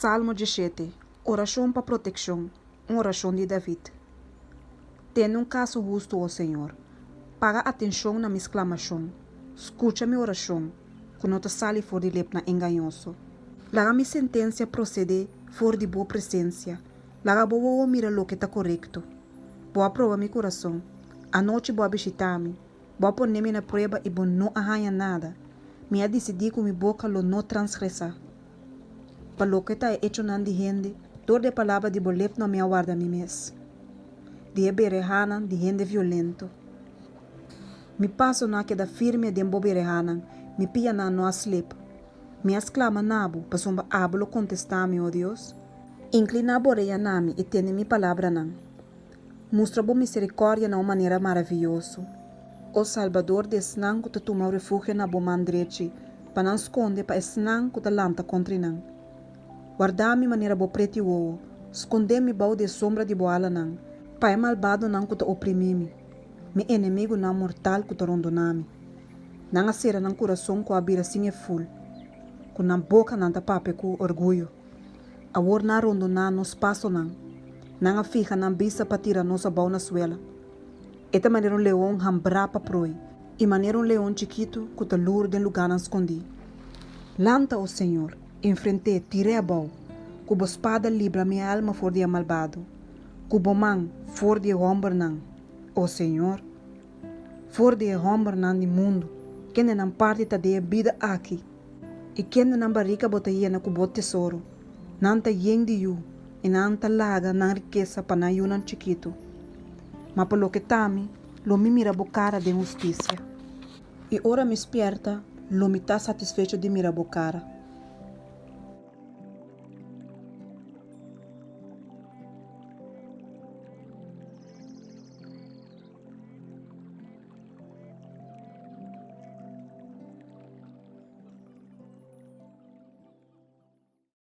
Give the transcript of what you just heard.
Salmo 17, Orashon pa protekshon, un orashon di David. Tende un kaso hustu, o señor. Paga atenshon na mi sklamashon. Skucha mi orashon, ku no ta sali for di lepnan engañoso. Laga mi sentensia prosedé for di bo presensia. Laga bo wowo mira loke ta korekto. Bo a proba mi kurason. Anochi bo a bishitá mi. Bo a pone mi na prueba i bo no a haña nada. Mi a disidí ku mi boka lo no transgresá. Pa loke ta e echonan di hende, dor di e palabra di bo lepnan mi a warda mi mes di e berehanan di hende violento. Mi pasonan a keda firme den bo berehanan, mi pianan no a slip. Mi a sklama na bo, pasobra abo lo kontestá mi, o Dios. Inkliná bo orea na mi i tende mi palabranan. Mustra bo miserikòrdia na un manera maravioso, o Salbador di esnan ku ta tuma refugio na bo man drechi, pa nan skonde pa esnan ku ta lanta kontra nan. Warda mi manera bo preti wowo, skonde mi bou di e sombra di bo alanan, pa e malbadonan ku ta oprimí mi, mi enemigunan mortal ku ta rondoná mi. Nan a sera nan kurason ku a bira sin e ful, ku nan boka nan ta papia ku orguyo. Awor nan a rondoná nos pasonan, nan a fiha nan bista pa tira nos abou na suela. E ta manera un leon hambrá pa proi, i manera un leon chikitu ku ta lur den lugánan skondí. Lanta, o señor, enfrent'é, tir'é abou! Ku bo spada libra mi alma for di e malbado, ku bo man for di e hòmbernan, o señor, for di e hòmbernan di mundu, kende nan parti ta den e bida aki. I kende nan barika bo ta yena ku bo tesoro. Nan ta yen di yu, i nan ta laga nan rikesa pa nan yunan chikitu. Ma pa loke ta mi, lo mi mira bo kara den hustisia. I ora mi spièrta, lo mi ta satisfecho di mira bo kara.